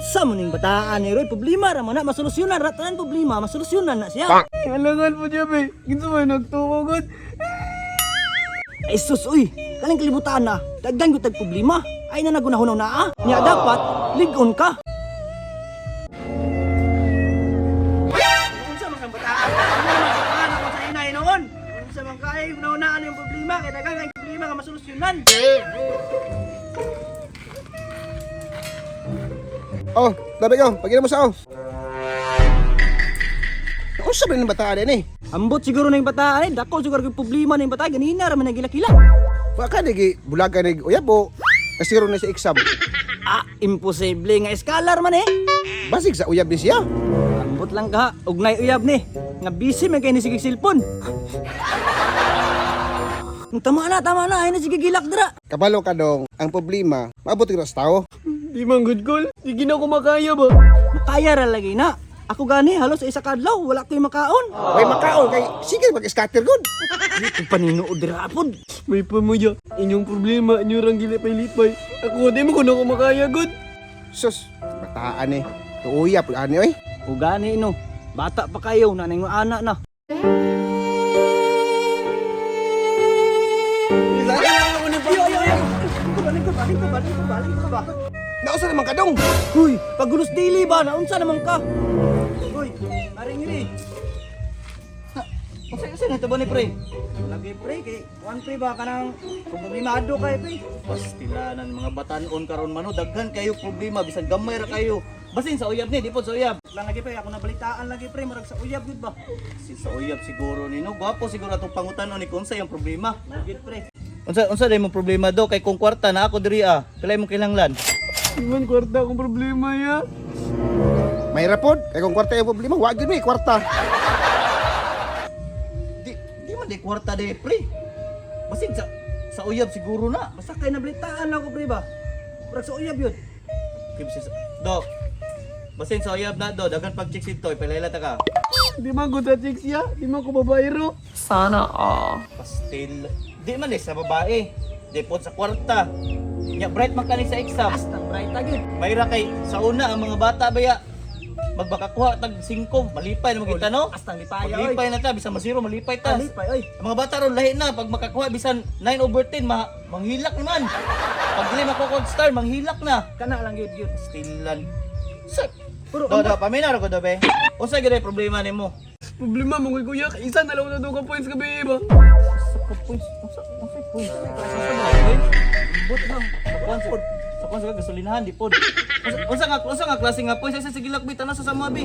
Unsa man ning bataan ni Roy, problema ra man na masolusyonan ra tanan problema, masolusyonan na siya. Alangan po siya, be. Kinsa man nagtuo gud. Ay sus uy, kaning kalibutan na, daghan gyud tag problema. Ay na nagunahunaw na ah. Nya dapat lig-on ka. Unsa man kang bataan? Ano man sa ako sa inay noon? Unsa man kay naunaan yung problema kay daghan kay problema nga masolusyonan. Oh, labi ko, pagina mo sa oh. Unsa ba ning bataan eh? Ambot siguro na yung bataan eh, dako siguro yung problema na yung bataan, ganina ra man nagilakila. Wa ka nigi bulaga nig uyab o kasiro na sa exam. Ah, imposible nga scholar man eh. Basig sa uyab ni siya. Ambot lang ka, ugnay uyab ni. Nga busy man kay ni sige cellphone. Tama na, ay na sige gilak dira. Kabalo ka dong, ang problema, maabot gyud sa tao. Di man gud kol. Di gina ko makaya ba. Makaya ra lagi na. Ako gani halos sa isa ka adlaw wala ko'y makaon. Way makaon kay sige mag-scatter gud. Dito paninuod dira pod. May pamuya. Inyong problema, inyo rang gilipay-lipay. Ako di mo ko na ko makaya gud. Sus, bataan eh. Tuuyap ani oy. O gani no, bata pa kayo na ningo ana na. Nausa naman ka dong. Uy, pagulos daily ba naunsa naman ka? Uy, maring iri. Unsa unsa na ba ni pre? Lagi pre kay one pre ba kanang problemado kay pre. Pastilanan mga batanon karon man, no, daghan kayo problema bisan gamay ra kayo. Basin sa uyab ni, di pod sa uyab. Lang lagi pre, ako nabalitaan lagi pre, murag sa uyab gyud ba? Si sa uyab siguro ni no, gwapo siguro atong pangutan-on ni kung unsa yung problema. Gyud pre. Unsa unsa day mong problema do kay kung kwarta na ako diri ah. Pila imong kinahanglan? Di man kwarta akong problema ya. May rapod, kay kung kwarta yung problema, wa gyud may kwarta. Di di man di kwarta di pre. Basin sa sa uyab siguro na. Basta kay nabalitaan ako pre ba. Murag sa uyab yun. Kay basin sa do. Basin sa uyab na do, daghan pag check sito, ipalayla ta ka. Di man ko sa chicks ya. Di man ko babaero. Sana all. Pastil. Di man eh sa babae. Di pod sa kwarta. Nya bright man kani sa exam. Astang bright gyud. Mayra kay sa una ang mga bata baya magbakakuha tag 5 malipay na magita no. Astang lipaya oy. Malipay na ta bisan masiro malipay ta. Ah, Lipay oy. Ang mga bata ron lahi na pag makakuha bisan 9 over 10 ma manghilak naman. Pag dili makuha og star manghilak na. Kana lang gyud gyud. Stilan. Sa Pero Do do paminaw ko do be. Unsa gyud ay problema nimo? Problema mo kay kuya. Isa na lang na ka points gabi ba. Sa ka points, unsa unsa points? Unsa mga points? Ambot lang. Sa kuan sa sa kuan sa gasolinahan di pod. Unsa nga klase nga points? Sa sige lakbit tanan sa mga bi.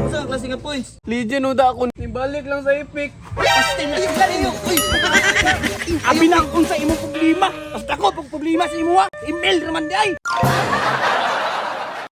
Unsa nga klase nga points? Legend uda ako. Nibalik lang sa epic. Pastil na yung Uy! Abi na kung sa imong problema. Basta ako pag problema sa imo ha. Email raman di ay.